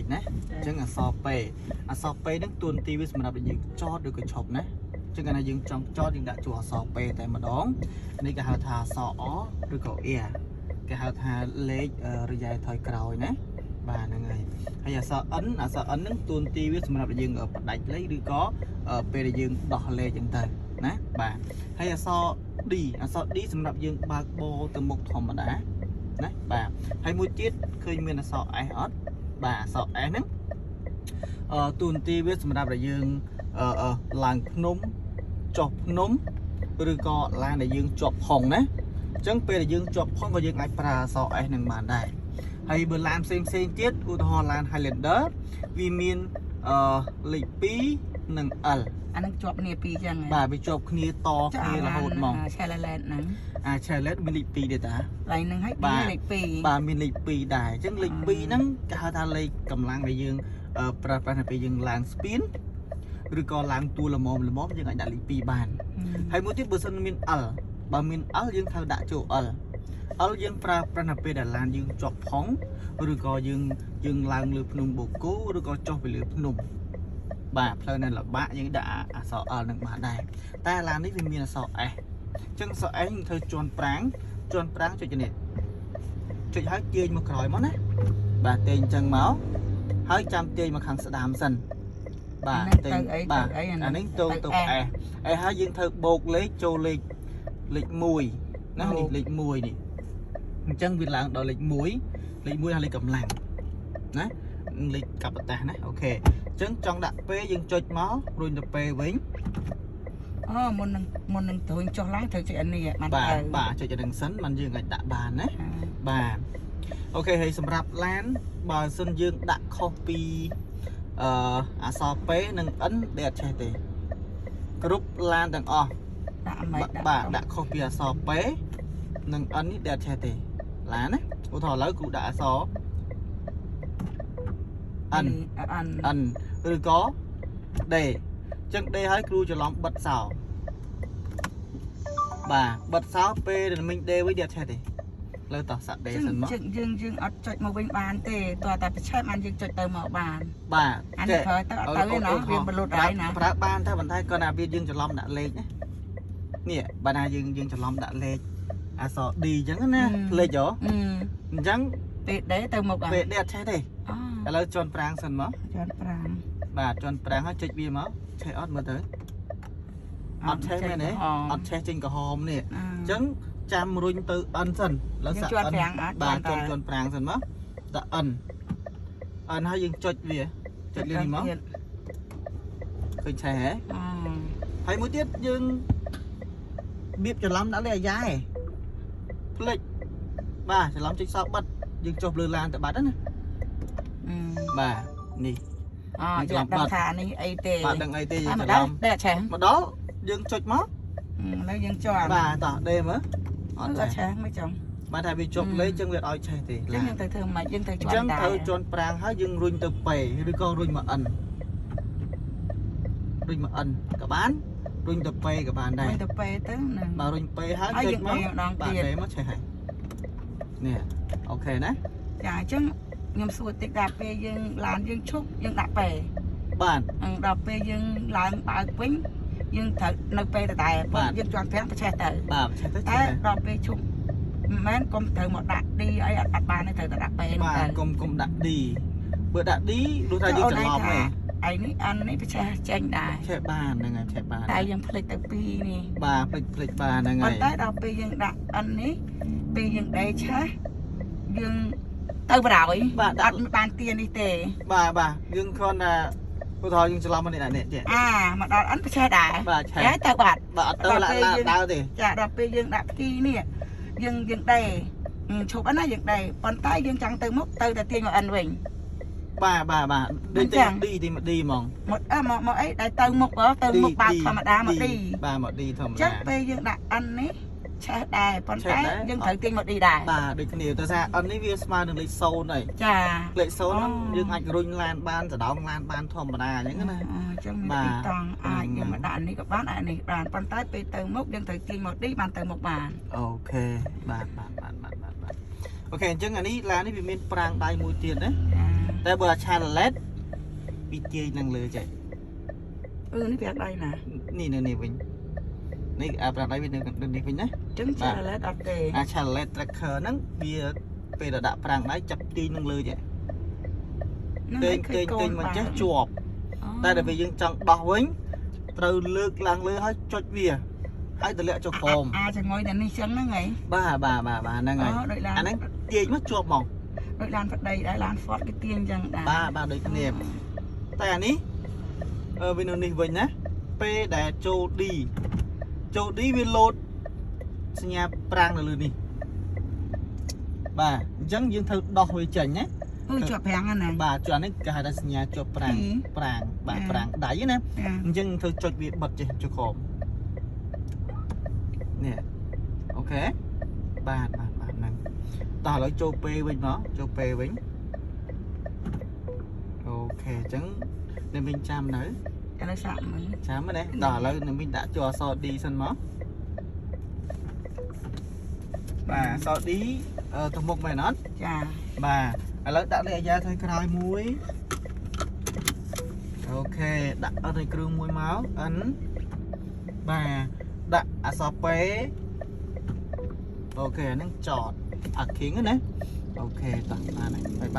កណាអញ្ចឹងអក្សរ P អក្សរ P ហ្នឹងតួនាទីវាសម្រាប់ឲ្យយើងចតឬក៏ឈប់ណាអញ្ចឹងកាលណាយើងចង់ចតយើងដាក់ជួរអក្សរ P តែម្ដងនេះគេហៅថាអក្សរ R ឬក៏ R គេហៅថាលេខរយៈថយក្រោយណាបាទហ្នឹងហើយហើយអក្សរ N អក្សរ N ហ្នឹងតួនាទីវាសម្រាប់ឲ្យយើងផ្ដាច់លេខឬក៏ពេលដែលយើងដោះលេខអញ្ចឹងទៅណាបាទហើយអក្សរ D អក្សរ D សម្រាប់យើងបើកបោទៅមុខធម្មតាណាបាទហើយមួយទៀតឃើញមានអក្សរ S អត់បាទអក្សរ S ហ្នឹងតួនាទីវាសម្រាប់ឲ្យយើងអឺអឺឡើងភ្នំចុះភ្នំឬក៏ឡានដែលយើងជាប់ផុងណាអញ្ចឹងពេលដែលយើងជាប់ផុងក៏យើងអាចប្រើអក្សរ S នឹងបានដែរហើយបើឡានផ្សេងផ្សេងទៀតឧទាហរណ៍ឡាន Highlander វាមានលេខ2និង L អាហ្នឹងជាប់គ្នាពីរចឹងហ៎ បាទវាជាប់គ្នាតគ្នារហូតហ្មង ឆែឡែនហ្នឹង អា Chalet មានលេខ2ទៀតតា ឡៃហ្នឹងហើយ បាទ លេខ2 បាទមានលេខ2ដែរអញ្ចឹងលេខ2ហ្នឹងគេហៅថាលេខកម្លាំងដែលយើងប្រើប្រាស់នៅពេលយើងឡើងស្ពានឬក៏ឡើងទួលល្មមល្មមយើងអាចដាក់លេខ2បានហើយមួយទៀតបើសិនមាន L បើមាន L យើងត្រូវដាក់ចូល L L យើងប្រើប្រាស់នៅពេលដែលឡានយើងជាប់ផុងឬក៏យើងឡើងលើភ្នំបូកគោឬក៏ចុះពីលើភ្នំបាទផ្លូវនៅលបាក់យើងដាក់អក្សរ L នឹងបានដែរតែឡាននេះវាមានអក្សរ S អញ្ចឹងអក្សរ S យើងត្រូវជាន់ប្រាងជាន់ប្រាងចុចនេះចុចហើយទាញមកក្រោយមកណាបាទទាញអញ្ចឹងមកហើយចាំទាញមកខាងស្ដាំសិនបាទ ទៅអី បាទ ទៅអី អានេះទៅ S S ហើយយើងត្រូវបូកលេខចូលលេខ1ណានេះលេខ1នេះអញ្ចឹងវាឡើងដល់លេខ1លេខ1ហើយលេខកម្លាំងណាលេខកបតាសណាOK អញ្ចឹងចង់ដាក់ P យើងចុចមករុញទៅ P វិញ អូមុននឹងត្រូវចុះឡើងត្រូវចុចអានេះបាន បាទ ទៅ បាទចុចអានឹងសិនมันយើងអាចដាក់បានណាបាទ OK ហើយសម្រាប់ឡានបើសិនយើងដាក់ខុសពីអឺអក្សរ P និង N ដែលអត់ចេះទេគ្រប់ឡានទាំងអស់ ដាក់មិនដាក់ បាទដាក់ខុសពីអក្សរ P និង N នេះដែលអត់ចេះទេឡានណាឧទាហរណ៍ឥឡូវគ្រូដាក់អក្សរ N N N ឬក៏ D អញ្ចឹង D ហើយគ្រូច្រឡំបិទសោបាទបិទសោពេលដែលមិញ D វិញដែលអត់ចេះទេលើតោះសាក់ D សិនមក យើងយើងយើងអត់ចុចមកវិញបានទេតើតែប្រឆេះបានយើងចុចទៅមកបាន បាទ អានេះប្រើទៅអត់ទៅទេណាវាបលុតហើយណា ប្រើបានតែប៉ុន្តែគាត់ថាវាយើងច្រឡំដាក់លេខណានេះបើណាយើងច្រឡំដាក់លេខអក្សរ D អញ្ចឹងណាភ្លេចហ៎ អឺ អញ្ចឹង ពេលដេទៅមុខ ពេល D អត់ចេះទេ ឥ ឥឡូវជន់ប្រាងសិនមក ជាន់ប្រាំ បាទជន់ប្រាងហើយចុចវាមកឆេះអត់មើលទៅអត់ឆេះមែនទេអត់ឆេះចេញក្រហមនេះអញ្ចឹងចាំរុញទៅ N សិនឥឡូវសាក់ យើងជាន់ N ប្រាំងអត់ បាទជន់ជន់ប្រាងសិនមកដាក់ N N ហើយយើងចុចវាចុចលឿននេះមកឃើញឆេះហ៎ អ ហើយមួយទៀតយើងបៀបច្រឡំដាក់លេខអាយ៉ែភ្លេចបាទច្រឡំចុចសោបិទយើងចុះលើឡានទៅបាត់ហ្នឹងណាបាទនេះ អយើងដឹងថានេះអីទេ បាទដឹងអីទេយើង មកដល់ ច្រឡំ ដេឆេះ មកដល់យើងចុចមក ឥឡូវយើងជាន់ បាទតោះដេមើលអ អត់ ត់ឆេះ ឆេះមិនចង់ បាទថាវាជប់លេខចឹងវាអត់ឲ្យឆេះទេ ចឹងយើងត្រូវធ្វើម៉េចយើងត្រូវ អញ្ចឹ ជាន់ដែរ ងត្រូវជន់ប្រាងហើយយើងរុញទៅពេឬក៏រុញមកអិនរុញមកអិនក៏បានរុញទៅពេក៏បានដែរ រុញទៅពេទៅណា បាទរុញពេហើយ ហើយ ចុចមក យើងដេម្ដង បាទ ទៀត ដេមកឆេះហើយនេះ OK ណា ចាអញ្ចឹងខ្ញុំសួរតិចដល់ពេលយើងឡានយើងឈប់យើងដាក់ពេ បាទ ដល់ពេលយើងឡើងបើកវិញយើងត្រូវនៅពេលដដែល បាទ យើងជាន់ប្រាំងប្រឆេះទៅ បាទឆេះទៅ តែ ឆេះ ដល់ពេលឈប់មិនមែនកុំត្រូវមកដាក់ D អីអត់បានទេត្រូវតែដាក់ពេនោះ បាទ ទៅ កុំដាក់ D បើដាក់ D លុះថាយើងច្រឡំឯង ឯនេះអាននេះប្រឆេះចេញដែរ ឆេះបានហ្នឹងហើយឆេះបាន តែយើងភ្លេចទៅពីរនេះ បាទភ្លេចភ្លេចបានហ្នឹងហើយ ប៉ុន្តែដល់ពេលយើងដាក់ N នេះពេលយើងដេឆេះយើងទៅបរោយ បាទ អត់បានទានេះទេ បាទបាទយើងគ្រាន់តែឧទាហរណ៍យើងច្រឡំមកនេះដាក់នេះចេះ អាមកដល់ N ប្រឆេះដែរ បាទឆេះ តែទៅបាត់ បាទអត់ទៅឡាឡាដើរទេ ចាដល់ពេលយើងដាក់ផ្គីនេះយើងដេឈប់ណាយើងដេប៉ុន្តែយើងចង់ទៅមុខទៅតែទាញមក N វិញ បាទបាទបាទដូច អញ្ចឹង ទី D ទីមក D ហ្មង មកអើមកមកអីដែលទៅមុខហ៎ទៅមុខបើកធម្មតាមក D បាទមក D ធម្ម ចឹ តា ងពេលយើងដាក់ N នេះឆេះដែរប៉ុន្តែ ឆេះដែរ យើងត្រូវទាញមក D ដែរ បាទដូចគ្នាតែថា N នេះវាស្មើនឹងលេខ0ហើយ ចា លេខ0ហ្នឹង អូ យើងអាចរុញឡានបានសដោងឡានបានធម្មតាអញ្ចឹងណា អញ្ចឹងមាន បាទ ទីតង់អាចយើងមកដាក់នេះក៏បានអាចនេះបានប៉ុន្តែពេលទៅមុខយើងត្រូវទាញមក D បានទៅមុខបាន OK បាទបាទបាទបាទបាទបាទ OK អញ្ចឹងអានេះឡាននេះវាមានប្រាងដៃមួយទៀតណា ចា តែបើអា Chevrolet វាទាញនឹងលើចេះ អឺនេះប្រាំងដៃណា នេះនៅនេះវិញនេះអាប្រាំងដៃវានៅនេះវិញណា ចឹង Chevrolet អត់ទេ អា Chevrolet Tracker ហ្នឹងវាពេលដែលដាក់ប្រាំងដៃចាប់ទាញនឹងលើចេះ ហ្នឹង ទាញទាញទាញមកចេះជាប់តែដល់ពេលយើងចង់ដោះវិញត្រូវលើកឡើងលើហើយចុចវាហើយតម្លាក់ចុះក្រោម អាចងុយតែនេះចឹងហ្នឹងហី បាទបាទបាទបាទហ្នឹងហើយ អូដូចឡាន អាហ្នឹងទាញមកជាប់ហ្មង ដូចឡានប្តីដែរឡាន Ford គេទាញចឹងដែរ បាទបាទដូចគ្នាតែអានេះអឺវានៅនេះវិញណាពេលដែលចូល D ចូល D វាលោតសញ្ញាប្រាំងនៅលើនេះបាទអញ្ចឹងយើងត្រូវដោះវាចេញណា អឺជាប់ប្រាំងហ្នឹងណា បាទជាប់នេះគេហៅថាសញ្ញាជាប់ប្រាំង ហឹម ប្រាំងបាទ ចា ប្រាំងដៃណា ចា អញ្ចឹងធ្វើចុចវាបិទចេះចុះក្រោមនេះ OK បាទបាទបាទហ្នឹងតោះឥឡូវចូល P វិញមកចូល P វិញ OK អញ្ចឹងនៅវិញចាំនៅ ឥឡូវសាក់មើល ចាំណាតោះឥឡូវនៅវិញដាក់ចូលអក្សរ D សិនមកបាទអក្សរ D អឺទៅមុខមែនអត់ ចា បាទឥឡូវដាក់លេខអាយ៉ាថយក្រោយមួយ OK ដាក់អត់ឲ្យគ្រឿងមួយមក N បាទដាក់អក្សរ P OK អាហ្នឹងចតអាគីងណា OK តោះបានហើយ bye bye.